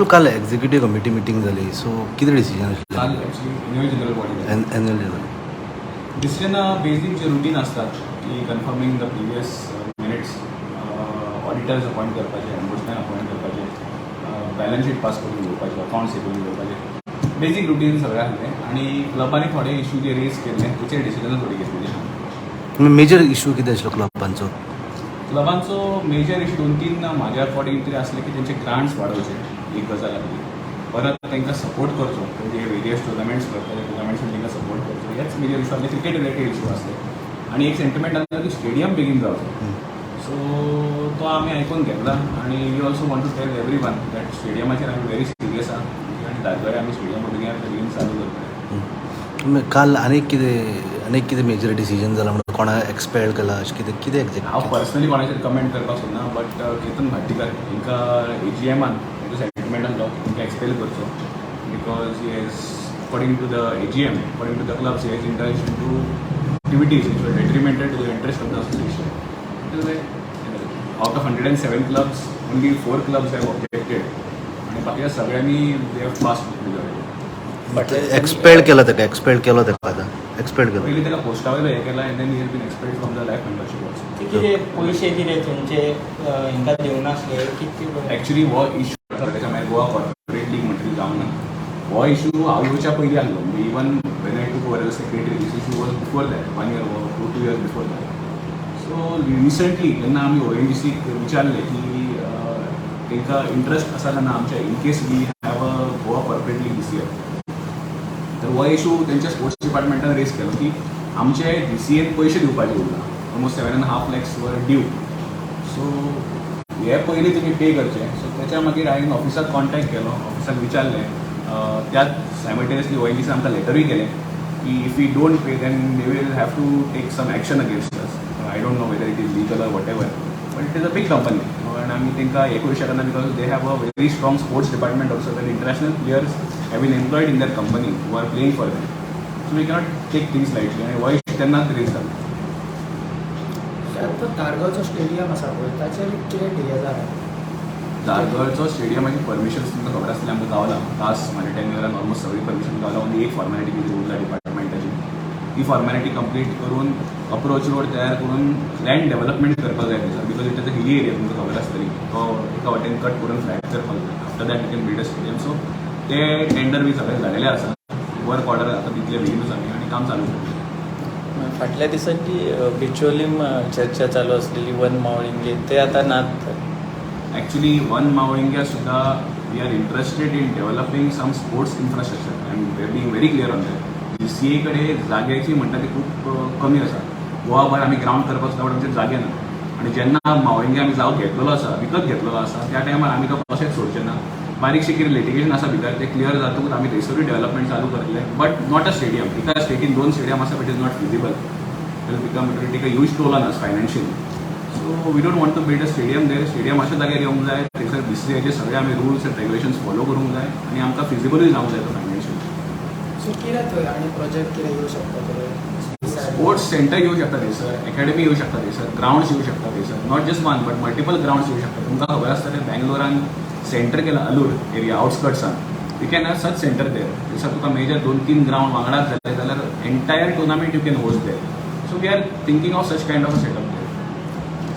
बिपुल, काल executive committee meeting जाली, so कितें डिसिजन आशिल्लें? काल actually annual general body. Annual general. Decision basic जे रुटीन असतात की confirming the previous minutes, auditors appoint करपाचे, ऑम्बुड्समॅन अपॉयंट करपाचे, बॅलन्स शीट पास करून घेवपाचे, अकाउंट्स हे करून घेवपाचे, बेजीक रुटीन सगळें आसलें आनी क्लबांनी थोडे इश्यू जे रेज केल्ले, तेचेर डिसिजनां थोडी घेतलेली. मेजर इशू कितें आशिल्लो क्लबांचो? क्लबांचो मेजर इश्यू दोन तीन म्हाज्या अकॉर्डिंग तरी आसले की तेंचे ग्रांट्स वाडोवचे, एक गजाल आसली. परत तांकां सपोर्ट करचो, म्हणजे वेरियस टुर्नामेंट्स करता, त्या टुर्नामेंट्सान तांकां सपोर्ट करचो. हेच मेजर इशू आसले. क्रिकेट रिलेटेड इशू आसले आनी एक सेंटिमेंट आसलो की स्टेडियम बेगीन जावचो. सो तो आमी आयकून घेतला आनी we also want to tell everyone that स्टेडियमाचेर आमी व्हेरी सिरियस आहा आनी धारगळे आमी स्टेडियम बेगीन बेगीन चालू करतले. काल आनीक कितें मेजर डिसिजन जाला म्हणून, कोणाक एक्सपेल केला, अशें कितें कितें एक्झॅक्ट? हांव पर्सनली कोणाचेर कमेंट करपाक सोदना, बट केतन भाटीकर हिंका एजीएमान तेजो सेंटिमेंट आसलो की तांकां एक्सपेल करचो because he has, according to the AGM, according to the clubs, he has indulged into activities which were detrimental to the interest of the association. Out of 107 clubs, only four clubs have objected आणि बाकीच्या सगळ्यांनी they have passed majority. Expel केला ताका, expel केलो ताका, आतां expel केलो. पयलीं ताका पोस्टा वयलो हें केला and then he has been expelled from the life membership also. ते कितें पयशे कितें तुमचे हिंका दिवनासले कितें? ॲक्च्युली हो इशू त्याच्या मागीर गोवा कॉर्पोरेट लीग म्हणटरी जावंक ना. हो इशू हांव येवच्या पयलीं आसलो. म्हणजे even when I took over as a secretary, this issue was before that, one year, 2 years before that. So recently जेन्ना आमी ओएनजीसीक विचारलें की तांकां इंट्रस्ट आसा काय ना आमच्या, in case we have a Goa Corporate League this year, तर हो इशू तेंच्या स्पोर्ट्स डिपार्टमेंटान रेज केलो की आमचे जीसीएन पयशे दिवपाचे उरला, almost 7.5 lakhs were due, so हे पयलीं तुमी पे करचे. सो त्याच्या मागीर हांवें ऑफिसाक कॉन्टॅक्ट केलो, ऑफिसाक विचारलें. त्याच सायमल्टेनियसली ओएनजीसीन आमकां लेटरूय केलें की if you don't pay, then they will have to take some action against us. I don't know whether it is legal or whatever, but it is a big company and आमी तांकां हें करूं शकना because they have a very strong sports department also. Then international players have been employed in their company who are playing for them, so we cannot take things lightly आनी हो issue तेन्नाच rays जालो. आतां धारगळचो stadium आसा पळय, ताचेर कितें delay जाला? धारगळचो स्टेडियमाची परमिशन्स तुमकां खबर आसतलें, आमकां गावला. लास्ट म्हाज्या टेन्युअरान ऑलमोस्ट सगळी परमिशन गावला. ओन्ली एक फॉर्मेलिटी कितें उरला डिपार्टमेंटाची. ती फॉर्मेलिटी कंप्लीट करून, अप्रोच रोड तयार करून लँड डेव्हलपमेंट करपाक जाय थंयसर, because it is a hilly area, तुमकां खबर आसतली. तो एका वाटेन कट करून फ्लॅट करपाक जाय. After that we can build a stadium. So ते टेंडर बी सगळें जालेलें आसा. वर्क ऑर्डर आतां दितले बेगीनूच आमी आनी काम चालू करतले. फाटल्या दिसांनी बिचोलीम चर्चा चालू असलेली, वन मावळिंगे, ते आता नात. ॲक्च्युली वन मावळिंग्या सुद्धा we are interested in developing some sports infrastructure. I am being very clear on that. GCA कडे जाग्याची म्हणटा ती खूब कमी आसा. गोवाभर आमी ग्रावंड करपाक सुद्दां, आमचे जागे ना. आनी जेन्ना मावळिंगे आमी जागो घेतलेलो आसा, विकत घेतलेलो आसा, त्या टायमार आमी तो कशेंच सोडचे ना. बारीकशें कितें लिटिगेशन आसा भितर, तें क्लियर जातकूच आमी थंयसरूय डेव्हलपमेंट चालू करतले, बट not a stadium. एका स्टेटीन दोन स्टेडियम आसा, it is not feasible. It will take a huge toll on us financially. So we don't want to build a stadium there. Stadium अशा जाग्यार येवंक जाय, थंयसर बीसीसीआयचे सगळे आमी रुल्स एंड रेग्युलेशन्स फॉलो करूंक जाय आनी आमकां फिजिबलूय जावंक जाय तो फायनान्शियली. सो कितें थंय आनी प्रोजेक्ट कितें येवं शकता थंय? स्पोर्ट्स सेंटर येवं शकता थंयसर, एकॅडमी येवं शकता थंयसर, ग्रावंड्स येवं शकता थंयसर, not just one but multiple grounds येवं शकता. तुमकां खबर आसतलें, बँगलोरान सेंटर केला अलूर एरिया आउटस्कर्ट्सान. You can have such center there. थंयसर तुका मेजर दोन तीन ग्रावंड वांगडाच जाले जाल्यार entire tournament you can host there. So we are thinking of such kind of a setup.